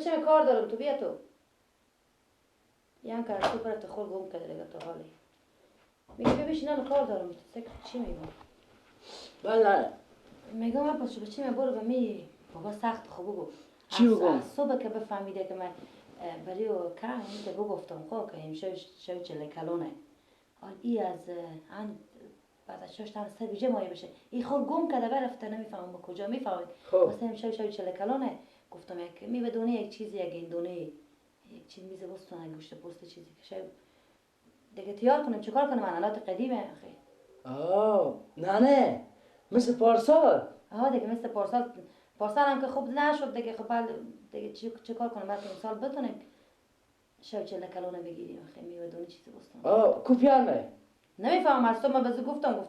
بچه کار دارم تو بیا تو. یان که تو برات خور گم کرده دیگه تو حالی. میگه بیا بشین من کار دارم تو سک چی میگم؟ بله. میگم عباس بچه من برو به می بابا سخت خوب بگو. چی بگم؟ صبح که بفهمیده که من برای او که که بگفتم خب که امشب شب چله کلونه. حال ای از ان بعد از شش تا سه بیجه مایه بشه. ای خور گم کرده برفته نمیفهمم به کجا میفهمید. واسه امشب شب چله کلونه. گفتم یک میوه دونه یک چیزی یک این دونه یک چیز میزه بستونه گوشت پوست چیزی که شب دیگه تیار کنیم چیکار کنیم انالات قدیمه آخه. آه نه نه مثل پارسال. آه دیگه مثل پارسال. پارسال هم که خوب نشد دیگه. خب دیگه چیکار کنیم بعد امسال بتونیم شب چله کلونه بگیریم آخه میوه دونه چیزی بستون. آه کوپیانه. نمیفهمم از تو من بزو گفتم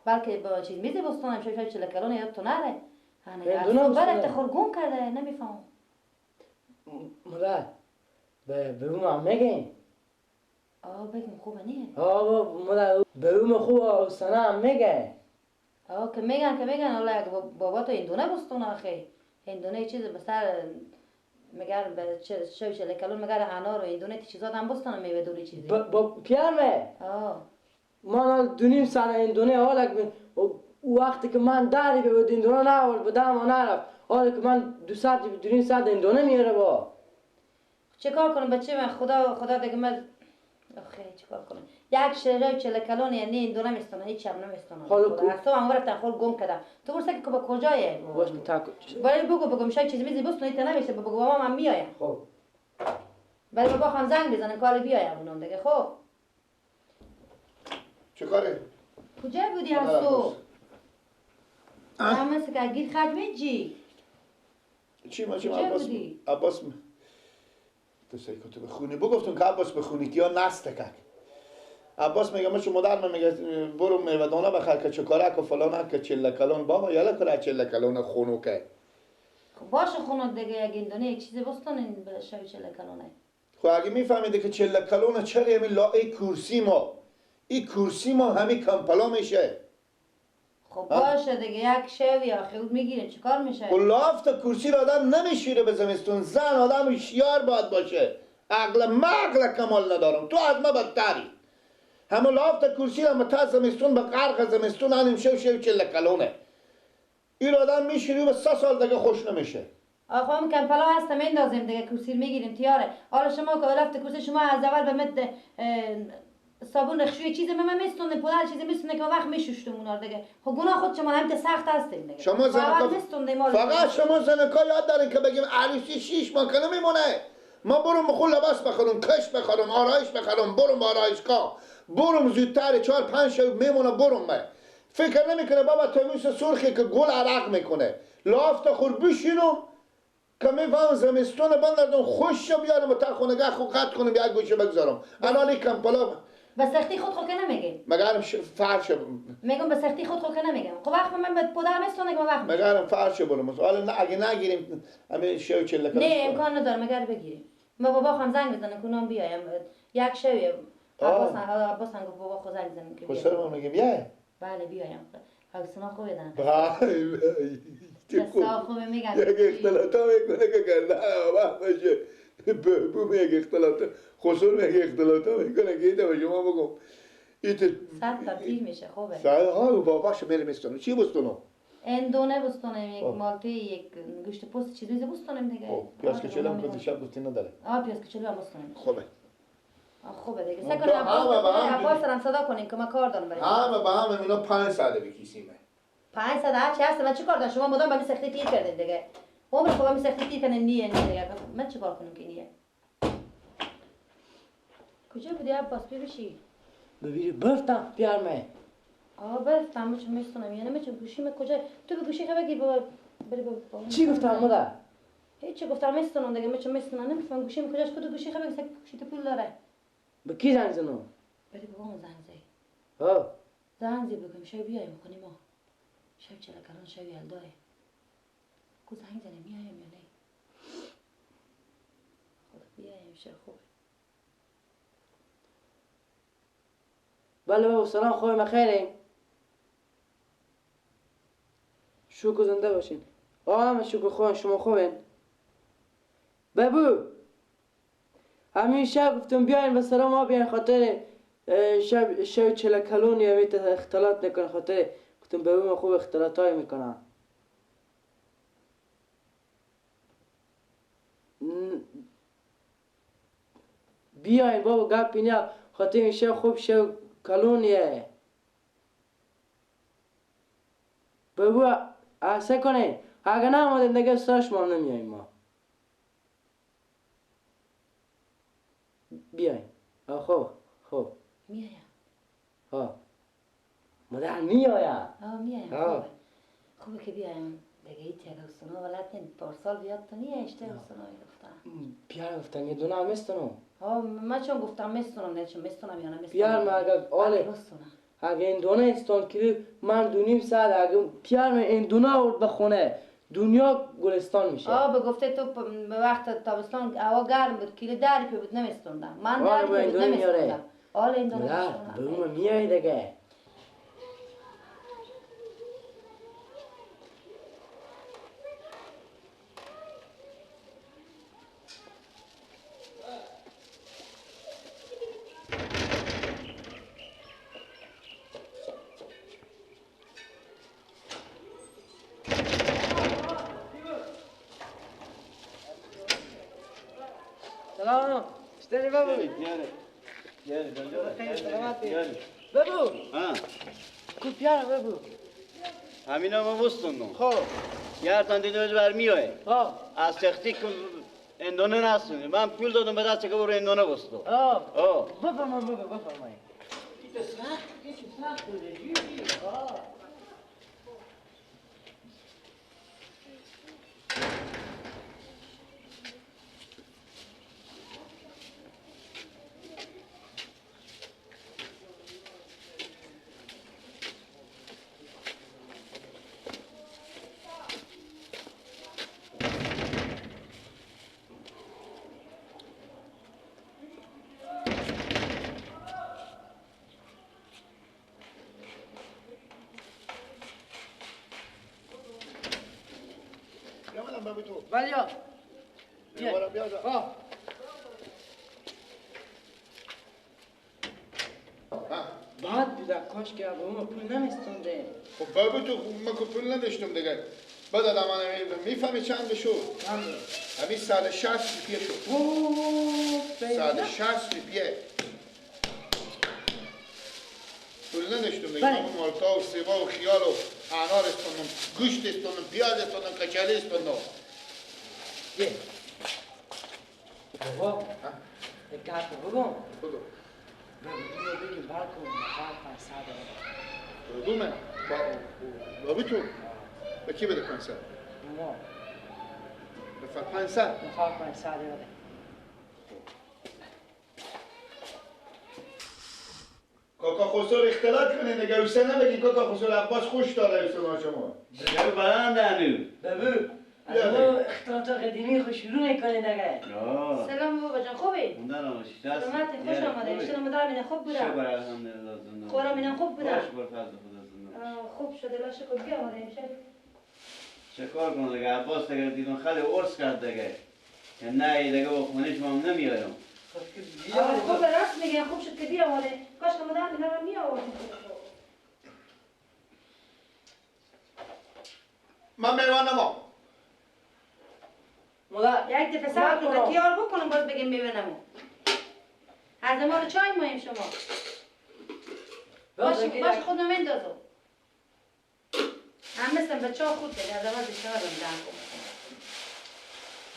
بلکه با چیز میزه بستونم شب چله کلونه یاد تو نره. هنه برفته خور گم کرده نمیفهمم. مادر به اون میگیم. آه بگم خوبه نیه؟ آه مادر به اون خوبه سنه هم میگه. آه که میگن حالا اگه بابا تو هندونه بستونه آخه هندونه چیز به سر مگر به شب چله کلون مگر انار و هندونه چیزا هم بستونه میوه دوری چیزی. با پیرمه. آه ما دونیم سر هندونه حالا وقتی که من دری به هندونه نآورد به دم نرفت. حالا که من 200 250 هندونه میاره با. چه کار کنم بچه من خدا دیگه من آخه چیکار کنم یک شجره چله کلون یعنی این دو نمیستونه هیچ هم نمیستونه. از تو هم رفتن خور گم کردم تو برسه که با کجایه باش برای بگو شاید چیزی میزی بستونه تا نمیشه بگو بابا من میایم. خب برای بابا خان زنگ بزنن کاری بیایم اونم دیگه. خب چه کاره؟ کجا بودی از تو؟ هم مثل که گیر خرج میجی چی ما چی عباس تو سعی کن تو بخونی بگفتم که عباس بخونی که یا نستکک عباس میگه من مادر من میگه برو میوه دانه بخر که چکارک و فلان که چله کلون بابا یالا کنه چله کلون خونوکه. خب باشه خونوک دیگه یک دونه یک چیزی بستون این شب چله کلونه. خب اگه میفهمیده که چله کلونه چرا همین لا ای کرسی ما ای کرسی ما همین کمپلا میشه. خب باشه دیگه یک شوی آخه میگیره چیکار میشه؟ خب لافت کرسی رو آدم نمیشیره به زمستون. زن آدم هوشیار باید باشه. عقل مغل کمال ندارم تو از ما بدتری. همه لافت کرسی رو تا زمستون به غرق زمستون انیم شو شو چله کلونه. این آدم میشیره و 3 سال دیگه خوش نمیشه. آخه هم کمپلا هستم اندازیم دیگه کرسی میگیریم تیاره. حالا شما که لافت کرسی شما از اول به مد صابون رخشوی چیز من میستونه پودر چیزی میستونه که وقت میشوشتم اونا رو دیگه. خب گناه خود شما هم سخت هستیم دیگه. شما زنکا فقط شما زنکا یاد دارین که بگیم عروسی 6 ماه که نمیمونه. ما برم بخون لباس بخرم کش بخرم آرایش بخرم برم آرایشگاه برم زودتر 4-5 شب میمونه برم. من فکر نمیکنه بابا تمیز سرخی که گل عرق میکنه لافت خور بشینم که میفهم زمستون بندردم خوش بیارم و تا خونگاه خود قطع کنم یک گوشه بگذارم الان کمپلا به سختی خود خو که نمیگه. مگرم فرش میگم به سختی خود خو که نمیگم. خب وقت من به پودر میستونه که وقت مگرم فرش برم. حالا نه اگه نگیریم همین شو چله نه امکان نداره مگر بگیریم. ما بابا خام زنگ بزنم که اونم بیایم یک شوی عباس هم گفت بابا خو زنگ بزنم که بیایم. خب میگم یه بله بیایم. حسنا خوبه دن. بله خوبه میگن یک اختلاطا میکنه که گردن آبا باشه بو میگه اختلاطا خسرو میگه اختلاطا میکنه که ایده به شما بگم ایت سر تیر میشه. خوبه سر ها باباش میره میستونه چی بستونم؟ اندونه بستونم یک مالته یک گوشت پوست چیز میزه بستونم دیگه. خب پیاز کچلو هم که شب گفتی نداره. آه پیاز کچلو هم بستونم. خوبه خوبه دیگه. سکن عباس هم صدا کنین که من کار دارم برای همه به همه اینا 500 بکیسیمه. 500 هرچی هست من چیکار دارم؟ شما مدام به می سختی تیر کردین دیگه. عمر خب می سختی تیر کردین نیه دیگه. من چیکار کنم که نیه؟ کجا بودی عباس ببشی؟ ببیری برفتم پیارمه. آه برفتم چون میستونم یعنی من چون گوشیم کجا؟ تو به گوشی خبر بگیر بابا بری بابا. چی گفتم مادر؟ هیچی گفتم میستونم دیگه من چون میستونم نمیفهم گوشیم کجاست. کدو گوشی خبر بگیر گوشی تو پول داره. به کی زنگ زنم؟ بری بابا زنگ زی. آه زنگ زی بگم شب بیایم کنیم ما. شب چله کلان شب یلداه. کو زنگ زنیم میایم یا نه؟ خدا بیایم شب خوبه. بله بابا سلام خوبه بخیریم. شکر زنده باشین. آه همه شکر خوبن شما خوبین؟ ببو همیشه گفتم بیاین به سلام ما بیاین خاطر شب چله کلون یا اختلاط نکنه خاطر گفتم ببو من خوب اختلاط های میکنم. بیاین بابا گپی نه خاطر این شب خوب شب کلونیه. ببو عصا کنین اگه نامدین دیگه سرش ما نمیاییم ما. بیاین. خب خب میایم. ها مادر میایم. میایم. خوبه خوبه که بیایم دیگه. هیچ یک استونا ولد نیم پارسال بیاد تو نیه اشته استونا گفتم. بیار گفتم یه دونه هم استونم. من چون گفتم مستونم نه چون مستونم یا نه مستونم. بیار من اگه آله اگه این دونه استون کلی من 2.5 ساعت اگه پیار من این دونه آورد به خونه دنیا گلستان میشه. به گفته تو به وقت تابستان هوا گرم بود کیلو در پی بود نمیستوندم. من در پی بود نمیستوندم. آله این دونه نه میای دیگه. سلام چطوری بابو؟ یاره بابو کو پیاره بابو همینا ما بستوندم. خب یارتان دیدمش برمیایه. خب از سختی که اندونه نستونی من پول دادم به دست که برو اندونه بستو. آه بفرمایید بابو بفرمایید. یه سخت بوده بیا بیا بعد بیده کاش که بابا پول نمیستونده. خب بابا تو من که پول نداشتم دیگه. بعد آدم میفهمی چند شد؟ همین 160 روپیه شد. 160 روپیه پول نداشتم دیگه. من مالتا و سیبا و خیال و انار استوندم، گوشت استوندم، پیاز استوندم، کچاله استوندم. بابا یک گپ بگم. بگو. بابا بگیم برکن نفر 500 بگو من بابا تو به کی بده 500؟ ما نفر 500 نفر 500 بده. کاکا خسرو اختلاط کنین دیگه. اوسه نبگین کاکا خسرو عباس خوش داره شما شما. دیگه بلند هنو. ببو از اختلاط قدیمی خوش شروع میکنین دیگه. سلام بابا جان خوبی؟ سلامتی خوش آمده. اشتر مادر مینا خوب بودم. شکر الحمدلله زنده. خورم مینا خوب بودم. شکر فضل خدا زنده. خوب شده لا شکر بیا آمده امشب. چه کار کنم دیگه عباس دیگه دیدم خیلی عرض کرد دیگه که نه دیگه با خونه شما نمیارم. خوب راست میگه خوب شد که بیا آمده. کاش که مادر مینا رو می آوردیم. من میوانم. یک دفعه صبر کن کیار بکنم باز بگیم میبینم. از ما رو چای مایم شما. باش باش خودم اندازم. هم مثل بچه ها خود بده از اول بیشتر رو میدن.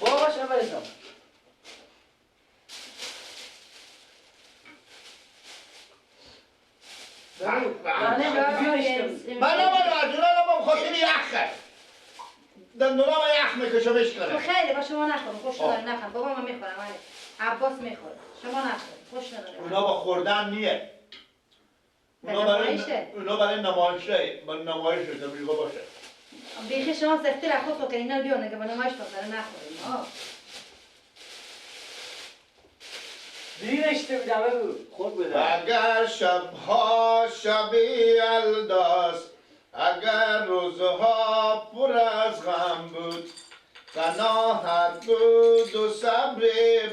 بابا شما من نباید خاطر یخه دندونام یخ میکشه بشکنه. خیلی با شما نخورم خوش ندارم نخورم. بابا من میخورم عباس میخوره شما نخورید خوش ندارم. اونا با خوردن نیه. اونا برای نمایشه. برای نمایشه میگه باشه. بیخی شما سختی را خود خود اینا بیان که با نمایش بخوره نخوریم. بیرشته بودم بگو. خوب بودم. اگر شبها شب یلداست، اگر روزها پر از غم بود، قناعت بود و صبر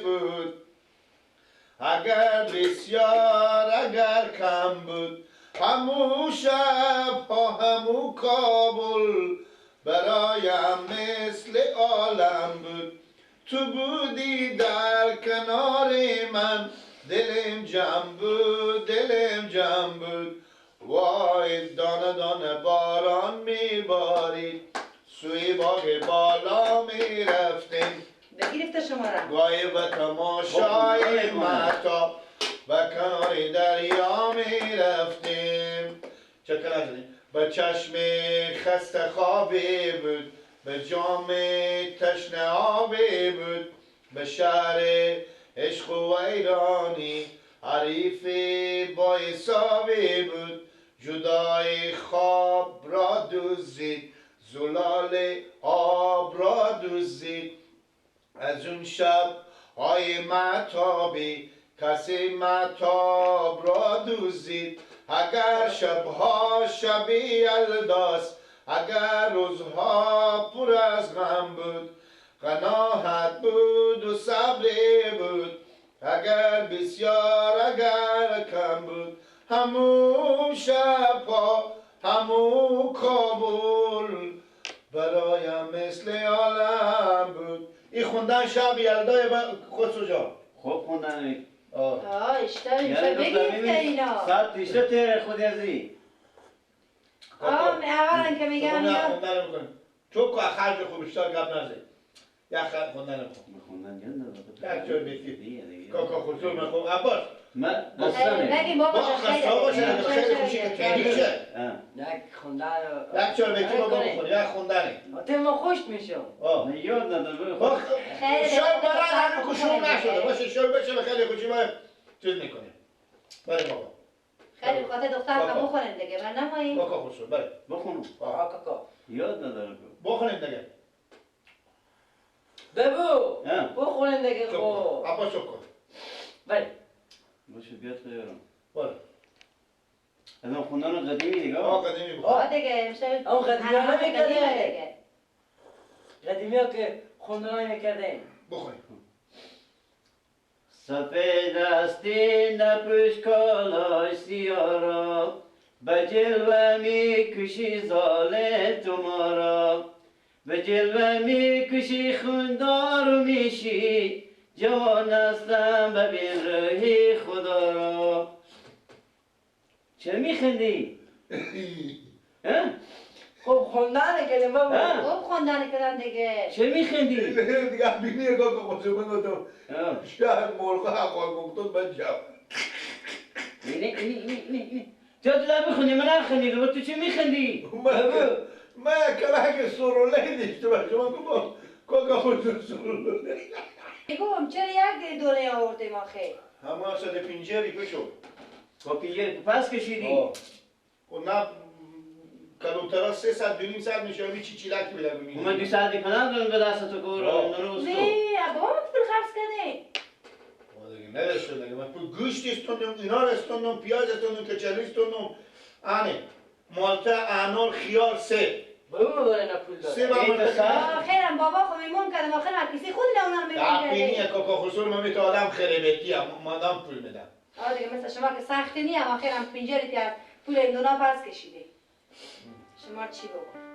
بود، اگر بسیار اگر کم بود، همو شب ها همو کابل برایم مثل عالم بود. تو بودی در کنار من، دلم جمع بود، دلم جمع بود. وای دانه دانه باران می بارید، سوی باغ بالا می رفتیم. بگیرفته شما را گاهی به تماشای مهتاب و کنار دریا می رفتیم. چه کنار؟ به چشم خسته خوابی بود، به جام تشنه آبی بود، به شهر عشق و ویرانی حریف با حسابی بود. جدای خواب را دزدید، زلال آب را دزدید. از اون شب های مهتابی کسی مهتاب را دزدید. اگر شبها شبی یلداست، اگر روزها پر از غم بود، قناعت بود و صبر بود، اگر بسیار اگر کم بود، همون شبها همون کابل برایم مثل عالم بود. این خوندن شب یلدای خسرو جان خوب خوندن. آه اشتر میشه بگیرید اینا ساعت پیشته تیره خودی ازی. آه اولا که میگم یا خوندن میکنیم چون که خرج خوب بیشتر گپ نزد یک خرج خوندن خوب خوندن گند یک جور بیتی کاکا خسرو میخوام عباس من نگیم بابا خسته خیلی خوشی که تیریشه یک خوندن یک چهار بیتی بابا بخور یک خوندنی آته ما خوش میشم. یاد ندارم. شاید برای هنو کشون نشده باشه، شاید بشه خیلی خوشی ما چیز میکنیم. بله بابا خیلی بخاطر دختر هم بخوریم دیگه من نماییم. کاکا خسرو بله بخونم. کاکا یاد ندارم. بخوریم دیگه ببو بخوریم دیگه. خب عباس کن بله باشه بیاد خیارم. بله از اون خوندن قدیمی دیگه. آه قدیمی بود. آه دیگه اون قدیمی ها نمیکرده. قدیمی ها که خوندن ها نمیکرده. بخوریم. سفید استی نپوش کالای سیارا، به جلوه میکشی ظالم تو ما را، به جلوه میکشی خوندار میشی، جوان هستم ببین روحی خدا را. چه میخندی؟ خب خوندن کردیم بابا. خب خوندن کردن دیگه. چه میخندی؟ دیگه بینی کاکا خسرو من گفتم شهر مرغ حقا گفتم من جواب اینه اینه اینه اینه تو تو میخوندی من نخندی تو چه میخندی؟ من کلک سروله دیشته باشم من گفتم کاکا خسرو سروله. میگم چرا یک دونه آوردیم آخه؟ همه ساده پینجری بشو. با پینجری پس کشیدی؟ خب نه کلوترا 3 ساعت 2.5 ساعت میشه می چی چیلک میدم میبینی. من 2 ساعت کنم دارم به دست تو کور رو. نه بابا پول خرج کردی. ما دیگه نداشتم دیگه من پول گوشت استوندم اینا رو استوندم پیاز استوندم کچالو استوندم آنه مالتا انار خیار سه. بابا داره اینا پول داره. سه بابا. خیرم بابا خو میمون کردم آخر من کسی خود نه اونا رو میمون کردم. بینی کاکا خسرو من میت آدم خربتی ام مادام پول میدم. آه دیگه مثل شما که سختی نیم آخرم پنجره پیاز پول این دونا پس کشیده. شما چی بگو؟